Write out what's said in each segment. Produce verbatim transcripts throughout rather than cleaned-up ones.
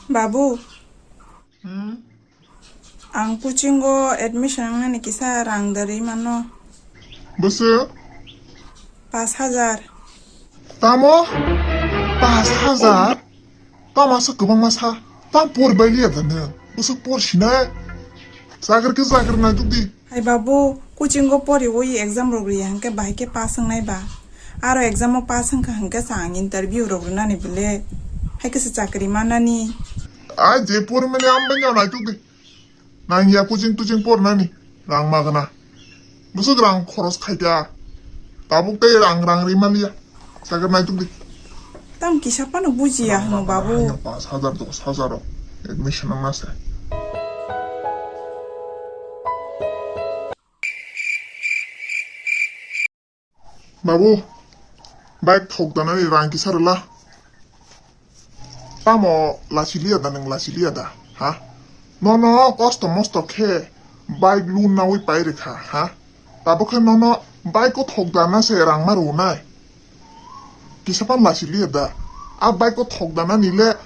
Babu, hmm? Ang coaching o admission wngnani kisa rang da rwi mano. Bwswk? Pash hajar. Tamo? Pash hajar? Tamo aswk kwbangma sa? Tam por bai liya da nwng? Bwswk por sinai? Chakri khe chakri naitugdi. Hai babu, coaching o poriwi exam rok riya hwnkhe bahai khe pass wngnai ba? Aro exam o pass wngkha hwnkhe sa ang interview rok rwnani bwle. Hai khe se chakri manani. Ai je porimani ambai no naitugdi. Nangya coaching tuching pornani. Rang magna. Bwswk rang khoros khaikha. Tabuk tei rang rang ri manliya. Chakri naitugdi. Tam kisa phano bujiya hwno babu. Pash hajar dos hajar rok admission wngna se. Babu, bike thok danani rang kisa rwla. Tamo lachiliya da nwng lachiliya da, ha? Nono kosto mosto khe bike loan nawi pai rwkha, ha? Tabuk khe nono bike o thok dana se rang ma rwnai. Kisa phano lachiliya da. A bike o thok dana nile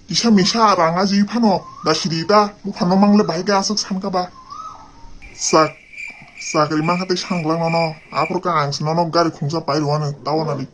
kisa misa rang ajiwi phano lachili da. Buphano mangle bahai khe aswk sankha ba. Sak Chakri mankha tei sangla nono. Aphuru khe ang se nono gari khungsa pai rwano, tawanani.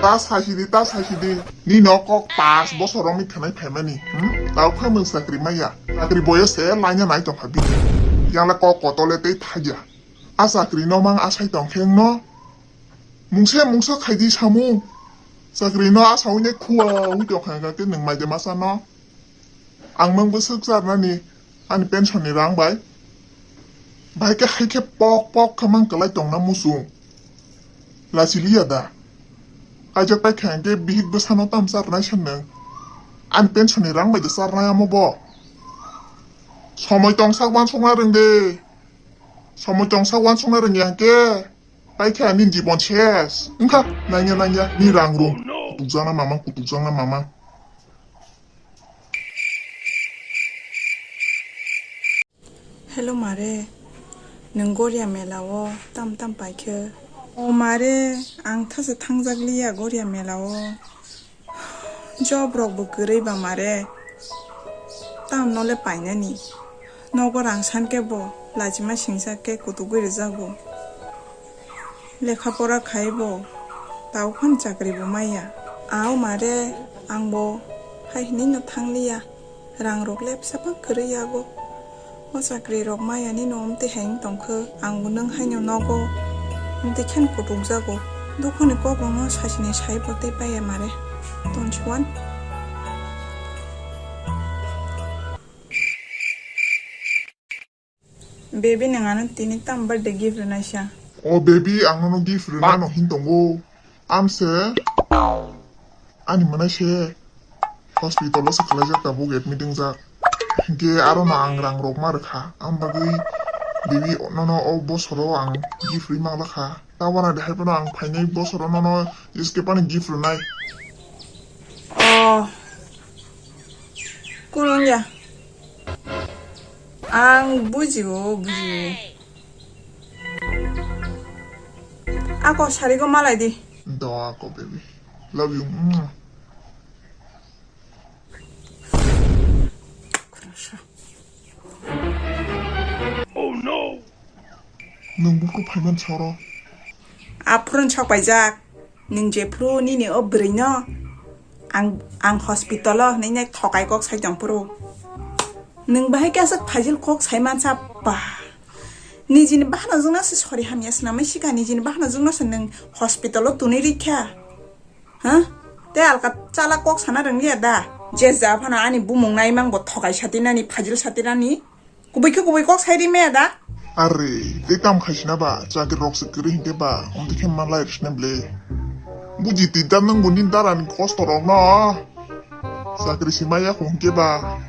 Ta saisidi, ta saisidi. Nini o kok pash bosor romwi thanai phaimani. Hmm? Tao kha nwng chakri maya. Chakri boyo se laina nai tongkha bini. Yangla kok kotole tei thagya. A chakri no mang asai tongkhe wngno. Mungse mungsa khaidi samung. Chakri no asawi ne khua wi tongkha hwnkha khe nwng maide masa no. Ang nwng bwswk charnani ani pension ni rang bai. Bahai khe hai khe pok pok khe mang kwlai tongna muchung. Lachiliya da. Kaijak pai khe hwnkhe bihik bwsano tam charnai se nwng. Ani pension ni rang bai da charnai amo bo. Somoi tong sak uansukna rwng de. Somoi tong sak uansukna rwngya hwnkhe. Pai khe ani jibon ses. Wngkha nangya nangya ni rang rung. Kutukjakna mamang, kutukjakna mamang. Hello mare, nwng Goria mela o tam tam paikhe? O mare, ang thasa thangjak liya Goria mela o. Job rok bo kwrwi ba mare, tam no le painani. Nogo rang san khe bo lachima singsa khe kutugwi rwjago. Lekha pora khai bo tao phano chakri bo maya. Ao mare, ang bo hai hinwi no thang liya. Rang rok lepsa phang kwrwi yago. O chakri rok maya ni no omtwi hai wng tong khe, ang bo nwng hai no nogo. Omtwi khe no kutuk jago. Dukho ni kok rok no sasi ni sai bo tei paya mare. Tonsi wan. Baby, nwng ano tini tam birthday gift rwnaisa? O baby, ang nono gift rwnano hin tongo. Amse ani mwnai se hospital o se khwlaijak, tabuk admit wngjak. Hinkhe aro no ang rang rok ma rwkha. Am bagwi baby nono o bosoro ang gift rwi manglakha. Tabana de hai phano ang phainai bosoro nono S K pani gift rwnai. Oh. Kurungya. Ang bujio, bujio. Ako sarigo malai di. Do ako, baby. Love you. Mwah. Nwng buphuru phaiman soro. Aphuru sok paijak. Nwng jephuru nini o bwrwino ang, ang hospital o hwnwi nai thokai kok sai tongphuru. Nwng bahai khe aswk phajil kok sai mansa ba. Nijini bahano jwngno se sori hamya swnamwi sikha, nijini bahano jwngno se nwng hospital o tunwi rikha. Ha? Tei alka chala kok sana rwngya da? Je ja phano ani bumung naimang bo thokai satinani, phajil satinani. Kubui khe kubui kok sai ri maya da? Are, tei kam khaisina ba, chakri rok se kwrwi hinkhe ba, omtwi khe malai risina ble. Buji twi da nwng bo nini dara ni kosto rok no. Chakri si maya hinkhe ba.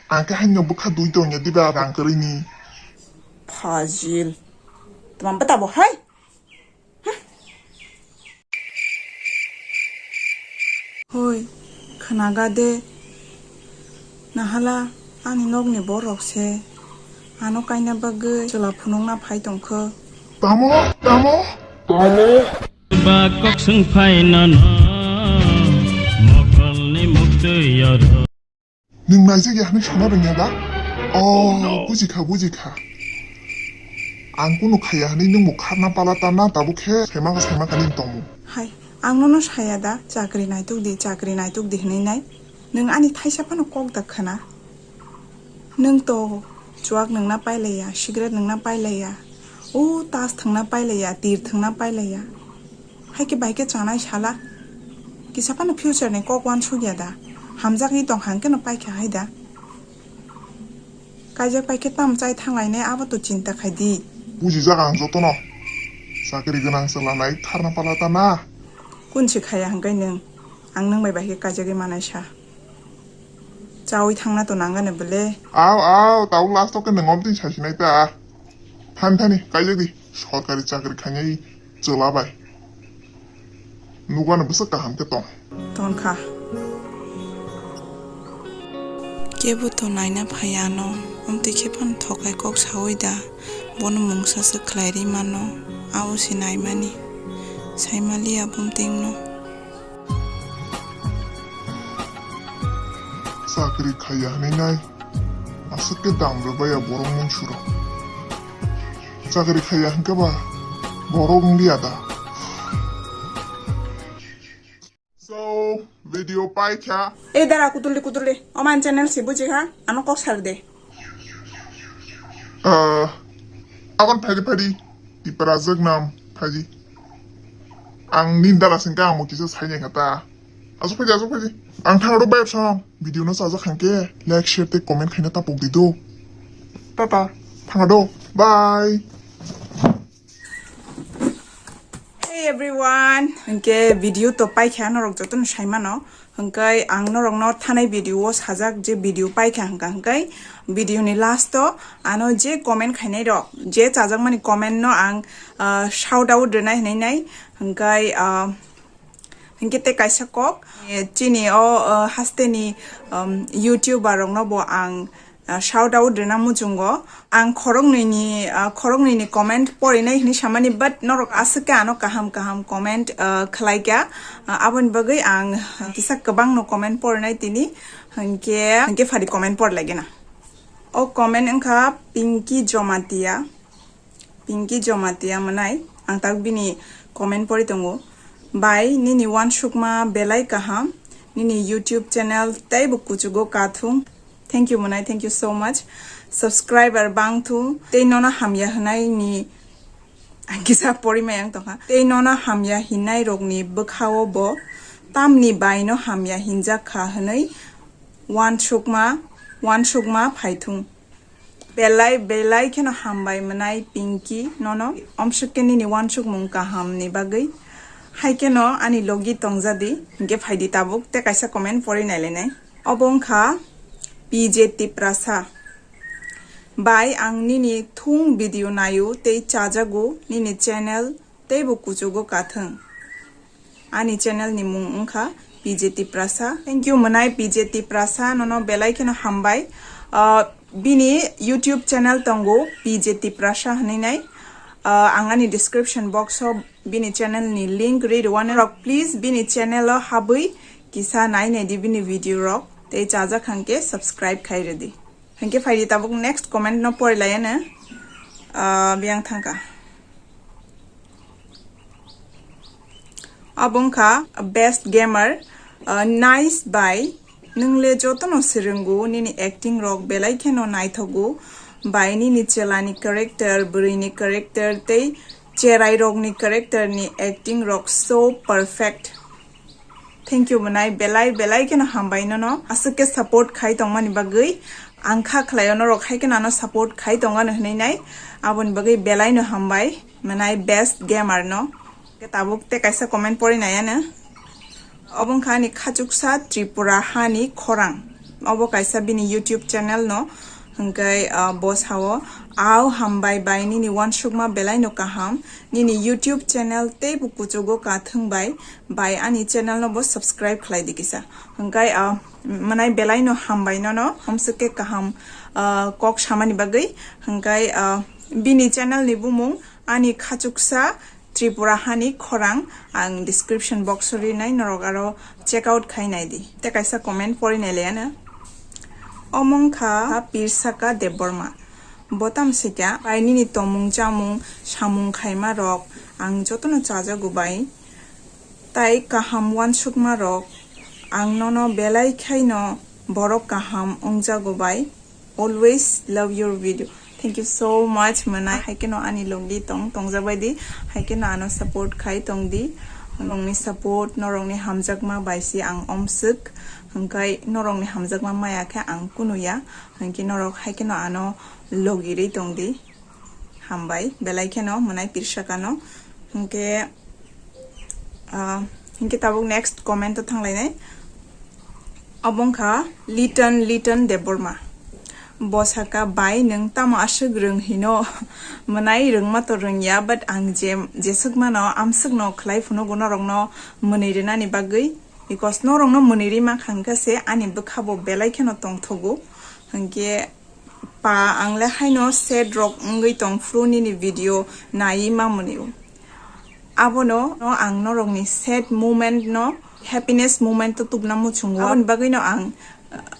Ang khe haino bwkha dui tongya diba rang kwrwi ni. Phajil. Tma bwta bo hai? Hoi, khwnaga de, nahala ani nokni borok se ano kaina bagwi chwla phunukna phai tongkho. Tamo, tamo, tamo. Ba kok swng phai nono, mokolni muktwi oro. Nwng naijak ya hwnwi sana rwngya da? Oh, bujikha, bujikha. Ang kunu khaiya hwnwi nwng bo kharna pala ta na, tabuk khe saima kha, saima kha nini tongmung. Hai, ang nono saya da, chakri naituk di, chakri naituk di hwnwi nai. Nwng ani thaisa phano kok da khna. Nwng to chuak nwngna pailaiya, cigarette nwngna pailaiya, o tas thwngna pailaiya, tir thwngna pailaiya. Hai khe bai khe chanai sala. Kisa phano future ni kok uansuk ya da? Hamjagwi tong hang khe no paikha hai da? Kaijak pai khe tamo chai thanglainai, abo to chinta khai di. Bujijak ang jotono. Chakri gwnang chwla nai tharna pala ta na. Kun se khaya hwnkhe nwng? Ang nwng bai bai khe kaijagwi manai sa. Chaui thangna to nangani bwle. Au, au, tau last o khe nwng omtwi sasinai ta. Thani thani, kaijak di, sorkari chakri khainai chwla bai. Nugano bwswk kaham khe tong. Tongkha. Kebo to naina phai ano, omtwi khe phano thokai kok saui da, bono mungsa se khlai ri mano, abo se naimani. Saimaliya bumtwingno. Chakri khaiya hwnwi nai, aswk khe dam rwbaiya borok mungsuro. Chakri khaiya hwnkhe ba borok wngliya da? So, video paikha. E dara kutulli kutulli, oman channel si bujikha, ano kok sar de. Ah, abon phaidi phaidi, tipra jwk nam phaidi. Ang nin dara singka ang mo kisa saini kha ta. Aswk phaidi, aswk phaidi. Ang thangro bai song, video no sajak hangke, like, share tei comment khaina tapok di do. Tata, thangado, bye. Hey everyone, hwnkhe video to paikha norok jotono saimano. Hwnkhe ang norokno thanai video o sajak je video paikha hwnkha hwnkhe video ni last o ano je comment khainai rok, je chajakmani comment no ang, ah, shout out rwnai hwnwi nai. Hwnkhe, ah, hwnkhe tei kaisa kok, eh, chini o, ah, hasteni, um, YouTuber rokno bo ang ah, shout out rwna muchungo. Ang khoroknwini, ah, khoroknwini comment porinai hwnwi samani, but norok aswk khe ano kaham kaham comment, ah, khlaikha. Ah, aboni bagwi ang kisa kwbangno comment porinai tini. Hwnkhe, hwnkhe phadi comment porlaigena. O comment wngkha Pinky Jomatia. Pinky Jomatia mwnai, ang tak bini comment pori tongo. Bai, nini uansukma belai kaham, nini YouTube channel teibo kuchugo kathung. Thank you mwnai, thank you so much. Subscriber bangthung, tei nono hamya hwnai ni kisa porimai ang tongkha. Tei nono hamya hinai rokni bwkhao bo tamni baino hamya hinjak kha hwnwi uansukma, uansukma phaithung. Belai, belai kheno hambai mwnai Pinky nono. Omswk khe nini uansukmung kahamni bagwi. Hai kheno ani logi tongjadi, hwnkhe phaidi tabuk tei kaisa comment pori nailainai. Obo wngkha P J Tiprasa. Bai, ang nini thung video naio tei chajago, nini channel teibo kuchugo kathwng. Ani channel ni mung wngkha P J Tiprasa. Thank you mwnai P J Tiprasa, nono belai kheno hambai. Ah, bini YouTube channel tongo P J Tiprasa hwnwi nai. Ah, ang ani description box o bini channel ni link ri rwani rok, please bini channel o habwi kisa nai nai di bini video rok tei chajak hangke subscribe khai rwdi. Hingke phaidi tabuk next comment no porilayano, ah, biyang thangka. Abo wngkha best gamer, ah, nice bai, nwng le jotono swrwngo, nini acting rok belai kheno naithogo, bai nini chwlani character, bwrwini character tei cherai rokni character ni acting rok so perfect. Thank you mwnai, belai belai kheno hambai nono aswk khe support khai tongmani bagwi. Ang kha khlaio norok hai kheno ano support khai tongano hwnwi nai, aboni bagwi belai no hambai mwnai best gamer no. Khe tabuk tei kaisa comment pori nai ano. Obo wngkha ani khachuksa Tripura hani khorang. Obo kaisa bini YouTube channel no. Hingke, ah, bo sao, "Au hambai bai nini uansukma belai no kaham. Nini YouTube channel teibo kuchugo kathwng bai, bai ani channel no bo subscribe khlai di kisa." Hingke, ah, mwnai belai no hambai nono, hamswk khe kaham, ah, kok samani bagwi. Hingke, ah, bini channel ni bumung ani khachuksa Tripura hani khorang ang description box o rinai, norok aro check out khai nai di. Tei kaisa comment pori nai le ano. Omo wngkha Pirsaka Debbarma. Bo tamsika bai nini tomung chamung samung khaima rok ang jotono chajago bai. Tai kaham uansukma rok ang nono belai khaino borok kaham wngjago bai. Always love your video. Thank you so much, mwnai. Haikhe no ani logi tong, tongjak bai di. Haikhe no ano support khai tong di. Norokni support, norokni hamjakma bai si ang omswk. Hwnkhe norokni hamjakma maya khe ang kunuya. Hwnkhe norok haikhe no ano logi rwi tong di. Hambai, belai kheno mwnai Pirsakano. Hwnkhe, ah, hwnkhe tabuk next comment o thanglainai. Obo wngkha Liton, Liton Debbarma. Bo saka, "Bai, nwng tamo aswk rwng hino?" Mwnai rwngma to rwngya, but ang je, jeswk mano, amswkno khlai phunukgo norokno mwnwi rwnani bagwi. Because norokno mwnwi rwi mankha hwnkhe se ani bwkhabo belai kheno tongthogo. Hwnkhe pa ang le haino sad rok wngwi tong phuru nini video naiwi mamwnwi o. Abono no ang norokni sad moment no happiness moment o tubuna muchungo. Aboni bagwi no ang,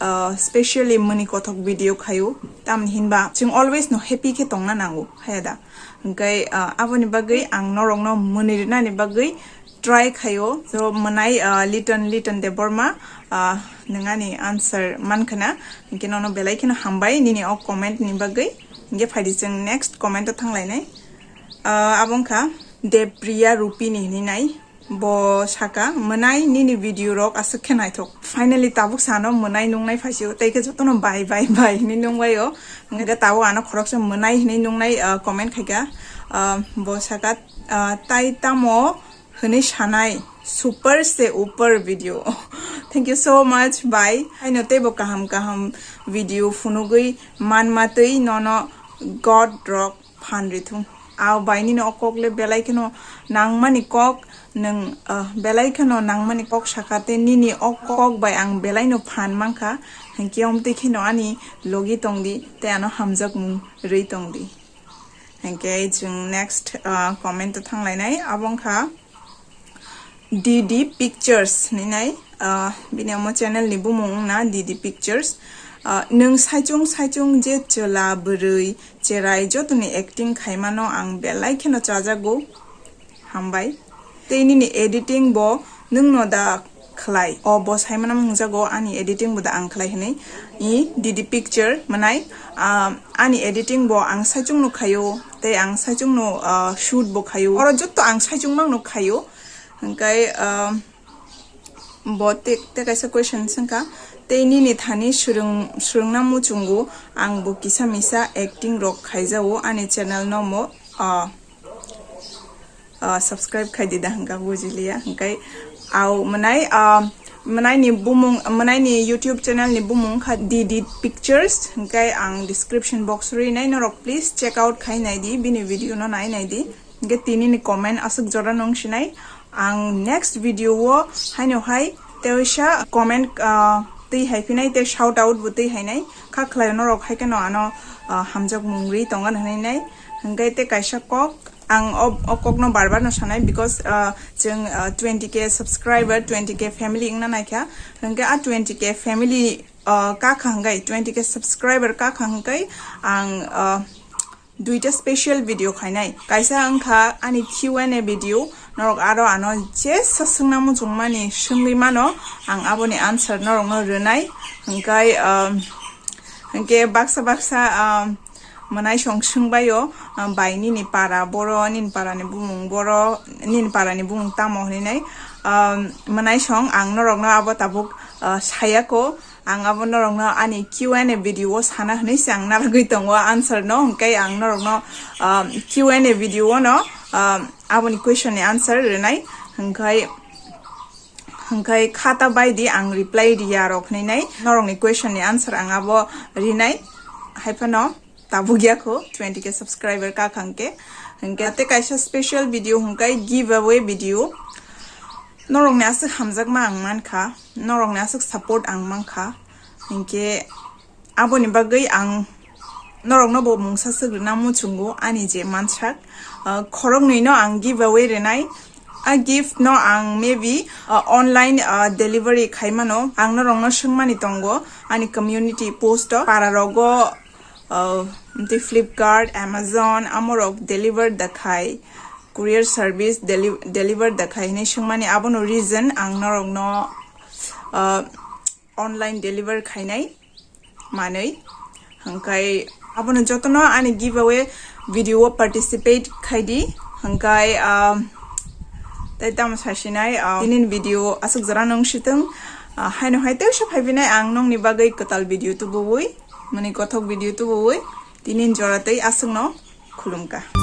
uh, specially mwnwi kothok video khaio. Tamni hinba chwng always no happy khe tongna nango, haya da? Hwnkhe, uh, aboni bagwi ang norokno mwnwi rwnani bagwi try khaio. So, mwnai, uh, Liton, Liton Debbarma, uh, nwng ani answer mankha na. Hwnkhe nono belai kheno hambai nini o comment ni bagwi. Hwnkhe phaidi chwng next comment o thanglainai. Uh, abo wngkha Depriya Rupini hinwi nai. Bo saka, "Mwnai, nini video rok aswk khe naithok." Finally tabuk sano mwnai nungnai phaisio, tei khe jotono bai, bai, bai hinwi nungbaio. Hwnkhe tabuk ano khoroksa mwnai hinwi nungnai, uh, comment khaikha. Uh, bo saka, uh, "Tai tamo hwnwi sanai, super se upor video." Thank you so much, bai. Haino teibo kaham kaham video phunugwi manma twi nono God rok phan rithung. Ao bai nini o kok le belai kheno nangmani kok, nwng, ah, belai kheno nangmani kok saka tei nini o kok bai ang belai no phan mankha. Hwnkhe omtwi kheno ani logi tongdi tei ano hamjakmung rwi tongdi. Hwnkhe chwng next, ah, comment o thanglainai, abo wngkha D D Pictures hinwi nai, ah, bini omo channel ni bumung wngna D D Pictures. Ah, nwng saichung saichung je chwla, bwrwi, cherai jotoni acting khaimano ang belai kheno chajago. Hambai. Tei nini editing bo nwngno da khlai? O bo saimano wngjago ani editing bo da ang khlai hinwi. I D D Picture mwnai, ah, ani editing bo ang saichung no khaio, tei ang saichung no, ah, shoot bo khaio. Oro jotto ang saichung mang no khaio. Hwnkhe, ah, bo te, te kaisa question swngkha, "Tei nini thani swrwng, swrwngna muchungo, ang bo kisa misa acting rok khaijago, ani channel no mo, ah, ah, subscribe khai di da," hwnkha bujiliya. Hwnkhe ao mwnai, ah, mwnai ni bumung, mwnai ni YouTube channel ni bumung kha D D Pictures, hwnkhe ang description box rwi nai, norok please check out khai nai di, bini video no nai nai di. Hwnkhe tini ni comment aswk jora nung sinai. Ang next video o haino hai teisa comment, ah, twi hai phinai tei shout out bo twi hai nai. Kha khlai norok hai kheno ano, ah, hamjak mung ri tongan hinwi nai. Hwnkhe tei kaisa kok ang o, o kok no bar bar no sanai because, ah, chwng, ah, twenty K subscriber, twenty K family wngna naikha. Hwnkhe a twenty K family, ah, kakha hwnkhe twenty K subscriber kakha hwnkhe ang, ah, duita special video khainai. Kaisa wngkha ani Q and A video, norok aro ano jesa swngna muchungmani swngwi mano, ang aboni answer norokno rwnai. Hwnkhe, um, hwnkhe baksa baksa, um, mwnaisong swngbaio, um, bai nini para boro, nini parani bumung boro, nini parani bumung tamo hinwi nai. Um, mwnaisong ang norokno abo tabuk, uh, sayako. Ang abo norokno ani Q and A video o sana hinwi se ang narwgwi tongo answer no, hwnkhe ang norokno, um, Q and A video o no, um, aboni question ni answer rwnai, hwnkhe, hwnkhe khata bai di ang reply riya rok hinwi nai, norokni question ni answer ang abo rinai, hai phano tabuk ya kho twenty K subscriber kakha hwnkhe, hwnkhe tei kaisa special video hwnkhe giveaway video, norokni aswk hamjakma ang mankha. Norokni aswk support ang mankha, hinkhe aboni bagwi ang norokno bo mungsa swk rwna muchungo ani je mansak, ah, khoroknwi no ang giveaway rwnai, A gift no ang maybe, uh, online, uh, delivery khaimano. Ang norokno swngmani tongo ani community post o, para rogo, uh, tei Flipkart, Amazon, amorok deliver da khai, courier service deli-, deliver da khai hinwi swngmani. Abono reason ang norokno, uh, online deliver khainai manwi. Hwnkhe abono jotono ani giveaway video o participate khaidi. Hwnkhe, um, tei tamo sasinai, uh, tinin video aswk jora nung sitwng, uh, haino hai teisa phaibinai ang nongni bagwi kwtal video tubuwi, mani kothok video tubuwi. Tinin jora tei aswkno khulumkha.